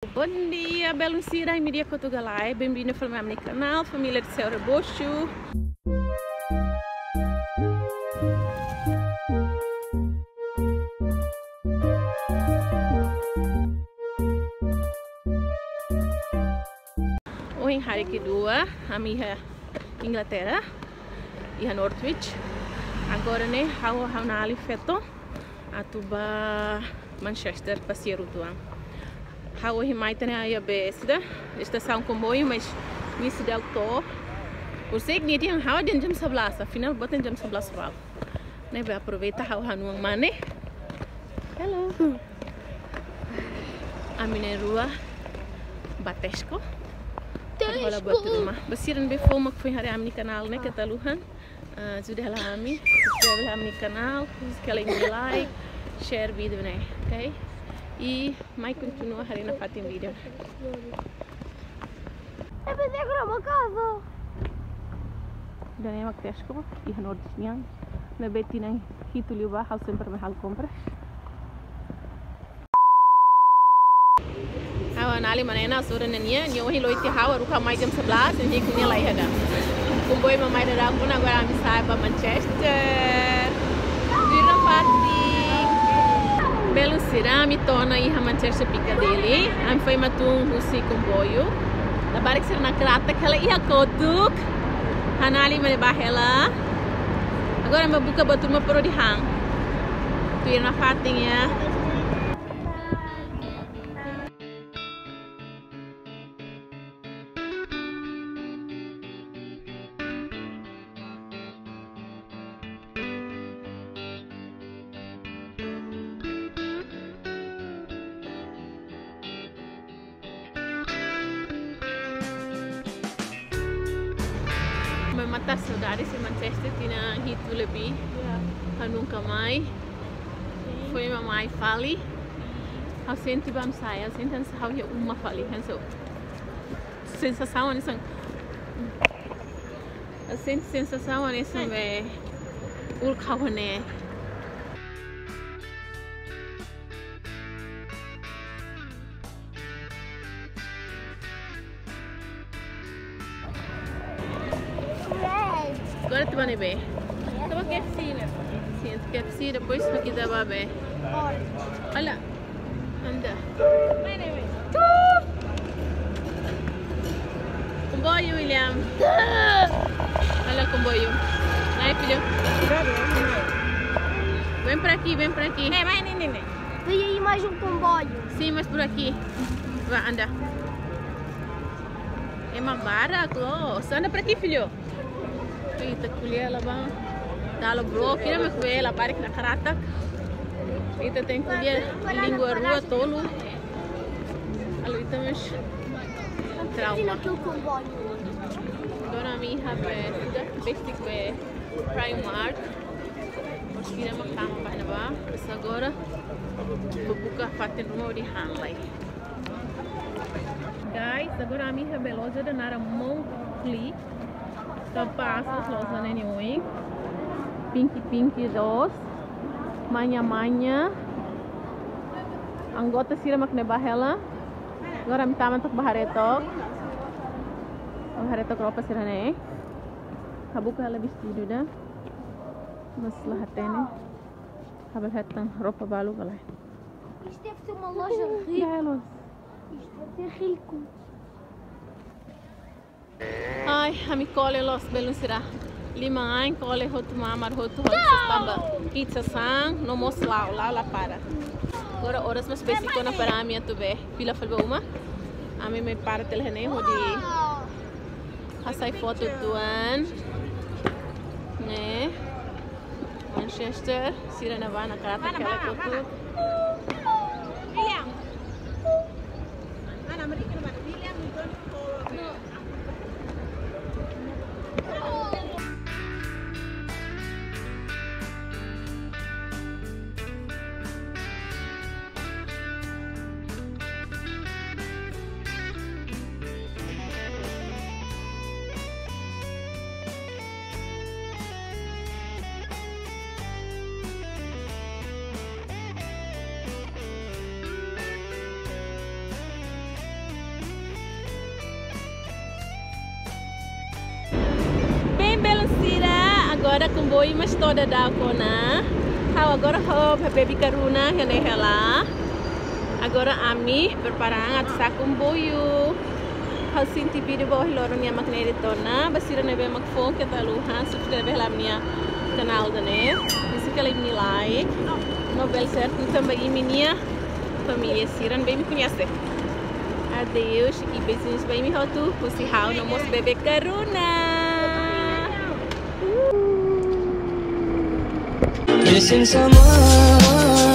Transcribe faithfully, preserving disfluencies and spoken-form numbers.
Bom dia, belun sira, ami di'ak ka lae? Bem-vindo fali mai ami-nia kanál, família de Céu Rebocho. Ohin hari kedua, ami iha Inglaterra, iha Norwich. Agora ne'e, ha'u, ha'u-nia alin feto atu bá Manchester pasiar uitoan. Ha'u ohin mai tiha ona iha be saida, estasaun komboiu, mas nia seidauk to'o. Por sei que nia dehan ha'u dehan jam sebelas, afinál boot dehan jam sebelas ualu. Ne'ebé aproveita ha'u hanesan mane. Hello. Ami na'in-rua bá Tesco. Tesco. Hola buat ruma. Ba sira ne'ebé foin mak foin haree ami-nia kanál ne'e, keta haluha, ah, ajuda hela ami, subscribe hela ami-nia kanál, klik hela iha like, share vídeo ne'e, oke? I mai kontinua haree nafatin vídeo. Eu pensei que era uma casa. Ida-ne'e mak Tesco, iha Norwich nian. Ne'ebé tinan hitu liubá, ha'u sempre mai halo kompras. Ha'u-nia alin mane na sura nenia, nia ohin loke ha'u, haruka mai jam sebelas, nia dehan nia la iha ona. Komboiu mak mai daudaun, agora ami sa'e ba Manchester. Tuir nafatin. Belun sira, ami to'o ona iha Manchester Piccadilly. Ami foin mak tun husi komboiu. Labarik sira-nia karáter hela iha kotuk. Ha'u-nia alin mane bá hela. Agora ami bá buka buat ruma para hodi han. Tuir nafatin ya. Mai matar saudade husi Manchester, tinan hitu lebih. Ya. Ha'u nunka mai. Sin. Foin mak mai fali. Ha'u sente bam saya, sente hanesan ha'u iha uma fali, hanesan. Sensasaun hanesan. Ha'u sente sensasaun hanesan be uluk ha'u ne'e. Agora atu bá ne'ebé? Atu bá K F C, né? Sin, K F C, depois mak ita bá be. Olha. Anda. Komboiu, William. Olha o comboio. Vai, filho. Vem pra aqui, vem pra aqui. Vem, vai, neném. Tem aí mais um comboio. Sim, mas por aqui. Vá, anda. É uma barra, close. Anda pra aqui, filho. Ita ko'alia la bá. Dala bro, kira me kue la barik na karata. Ita tenke ko'alia língua rua tolu. Halo ita mós trauma. Agora ami iha be, ita besik be Primark. Mós kira mak tama ba ne'ebá. Terus agora bá buka fatin ruma hodi han lai. Guys, agora ami iha be loja ida naran Monthly. Kapás loja ne'e nia oin. Pinky Pinky dos. Manya Manya. Anggota sira mak ne'ebá hela. Agora ami tama tok bá haree tok. Bá haree tok roupa sira-ne'e. Ha'u buka hela vestidu ida. Mas la hatene. Ha'u bele hetan roupa balu ka lae. Isto deve ser uma loja rica. Belos. Isto deve ser rico. Ai, ami kole loos belun sira. Liman-ain kole hotu, mamar hotu, halo sasaba. Pizza saan, no mós la'o, la'o la para. Agora oras mós besik ona para ami atu be fila fali ba uma. Ami mai para tiha ona iha ne'e hodi hasai foto uitoan. Ne'e. Manchester, sira-nia van na karata kela kotuk. William. Ana Maria, William, you don't follow me. Sa'e komboiu, mas to'o daudaun ona. Ha'u agora ho bebé karuna iha ne'e hela. Agora ami prepara an atu sa'e komboiu. Ha'u sente vídeo ba ohin loron nian mak ne'e de'it ona. Ba sira ne'ebé mak foun keta haluha subscribe hela ami-nia kanál ida-ne'e. Husik hela imi-nia like. No bele share tanba imi-nia família sira ne'ebé imi koñese. Adeus, e beijinhos ba imi hotu. Husi ha'u no mós bebé karuna. Missing someone.